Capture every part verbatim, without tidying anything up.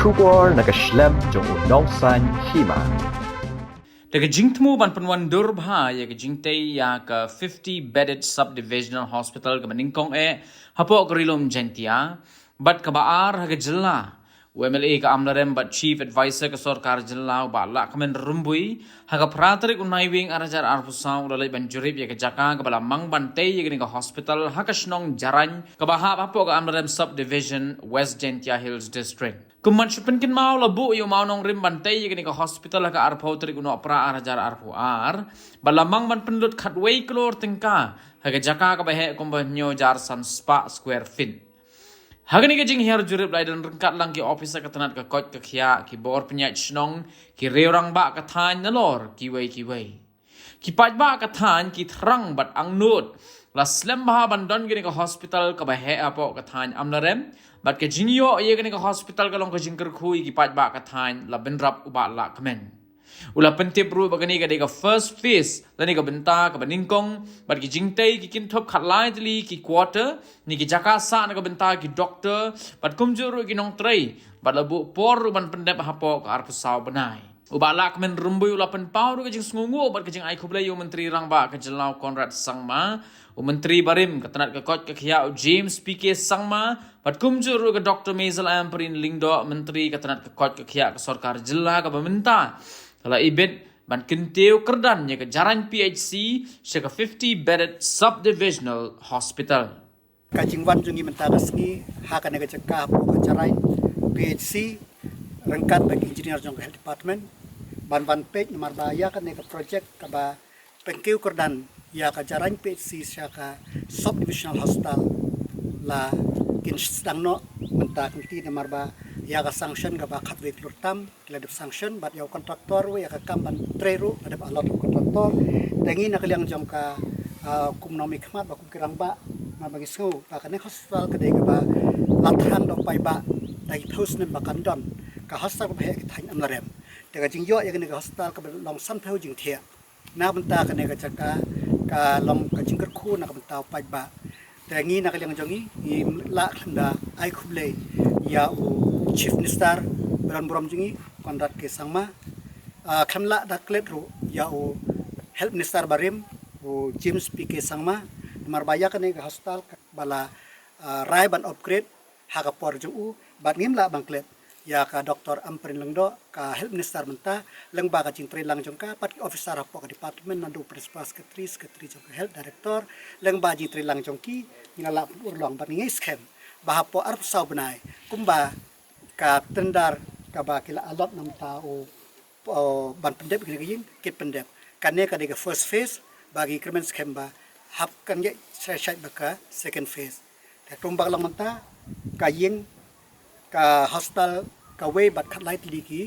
Khubor na ka shlem jong u nongsan hima. Da ka jingthmu ban pynwandur bha ïa ka jingtei ïa ka fifty bedded subdivisional hospital kaba nyngkong eh hapoh ka Ri Lum Jaintia bad kaba ar ha ka jylla, u M L A ka Amlarem bad Chief Advisor ka sorkar jylla u Bah Lahkmen Rymbui, ha ka phra tarik u Naiwieng ar hajar arphew saw u la leit ban jurip ïa ka jaka kaba la mang ban tei ïa kane ka hospital ha ka shnong Jarain kaba hap hapoh ka Amlarem Subdivision, West Jaintia Hills District. Kum ban shu pynkynmaw, la buh ïa u mawnongrim ban tei ïa kane ka hospital ha ka arphew tarik u Nohprah ar hajar arphew ar bad la mang ban pynlut khatwei klur tyngka ha ka jaka kaba heh kumba hynñiew hajar san spah square feet. Ha kane ka jinghiar jurip la ïadon ryngkat lang ki ophisar ka tnat ka koit ka khiah, ki bor pynïaid shnong, ki riew rangbah ka thaiñ nalor kiwei kiwei. Ki paidbah ka thaiñ ki thrang bad angnud la slem bha ban don kane ka hospital kaba heh hapoh ka thaiñ Amlarem bad ka jingïoh ïa kane ka hospital ka long ka jingkyrkhu ïa ki paidbah ka thaiñ, la bynrap u Bah Lahkmen. U la pyntip ruh ba kane ka dei ka first phase lane ka bynta kaba nyngkong bad ki jingtei ki kynthup khatlai tylli ki quarter ne ki jaka sah na ka bynta ki doktor bad kumjuh ruh ki nongtrei bad la buh por ruh ban pyndep hapoh ka arphew saw bnai. U Bah Lahkmen Rymbui u la pynpaw ruh ka jingsngewnguh bad ka jingai khublei ïa u Myntri Rangbah ka jylla u Conrad Sangma, u Myntri barim ka tnat ka koit ka khiah u James P K Sangma bad kumjuh ruh ka Doktor Maisel Ampareen Lyngdoh, Myntri ka tnat ka koit ka khiah ka sorkar jylla kaba mynta, la ibit ban kyntiew kyrdan ïa ka Jarain P H C sha ka fifty bedded subdivisional hospital. Ka jingwan jong ngi mynta ka sngi ha kane ka jaka hapoh ka Jarain P H C ryngkat bad ki engineer jong ka Health Department ban wan peit namar ba ïa kane ka project kaba pynkiew kyrdan ïa ka Jarain P H C sha ka subdivisional hospital la kin sdang noh mynta ka sngi namar ba ïa ka sanction kaba khatwei klur tam ki la dep sanction bad ïa u contractor, ïa ka kam ban trei ruh la dep allot u contractor. Te ngi na ka liang jong ka, ah, kum nongmihkhmat bad kum ki rangbah, namar ba ngi sngew ba kane ka hospital ka dei kaba la thrang da u paidbah da ki phew snem ba kan don ka hospital kaba heh ha ki thaiñ Amlarem. Te ka jingïoh ïa kane ka hospital kaba long sanphew jingthiah na ka bynta kane ka jaka ka long ka jingkyrkhu na ka bynta u paidbah. Te ngi na ka liang jong ngi ngi lah khlem da ai khublei ïa u Chief Minister ba don burom jong ngi, Conrad K Sangma, ah, khlem lah da klet ruh ïa u Health Minister barim, u James P K Sangma, namar ba ïa kane ka hospital kaba la, ah, rai ban upgrade ha ka por jong u bad ngim lah ban klet ïa ka Doktor Ampareen Lyngdoh, ka Health Minister mynta, lyngba ka jingtrei lang jong ka bad ki officer hapoh ka department, naduh Principal Secretary, Secretary jong ka Health, Director, lyngba jingtrei lang jong ki ngi la lah pynurlong bad ngi ngeit skhem ba hapoh arphew saw bnai kumba ka tender kaba ki la allot na ka bynta u, uh, ban pyndep ïa kane ka ïing kin pyndep. Kane ka dei ka first phase, ba ngi kyrmen skhem ba hap kan ïaid shai shai bad ka second phase. Te kumba ka long mynta, ka ïing, ka hospital kawei bad khatlai tylli ki,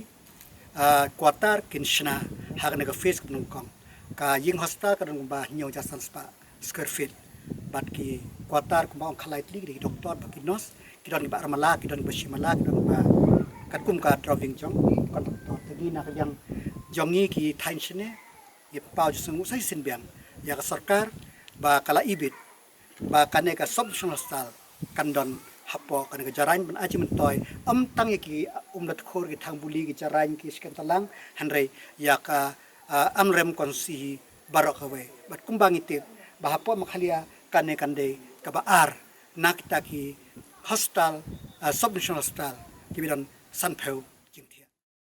ah, quarter kin shna ha kane ka phase kaba nyngkong. Ka ïing hospital ka don kumba hynñiew hajar san spah square feet bad ki quarter kumba ong khatlai tylli ki dei ki doktor bad ki nurse, ki don kiba ar mala, ki don kiba shi mala, ki don kiba katkum ka drawing jong ki contractor. Te ngi na ka liang jong ngi ki thaiñ shane ngi pynpaw jingsngewnguh sa shisien biang ïa ka sorkar ba ka la ibit ba kane ka subdivisional hospital kan don hapoh kane ka Jarain ban ai jingmyntoi ym tang ïa ki Umlatkhur, ki Thangbuli, ki Jarain, ki Shkentlang, hynrei ïa ka, ah, Amlarem constituency baroh kawei. Bad kumba ngi tip ba hapoh Meghalaya kane kan dei kaba ar na kita ki hospital, ah, subdivisional hospital kiba don sanphew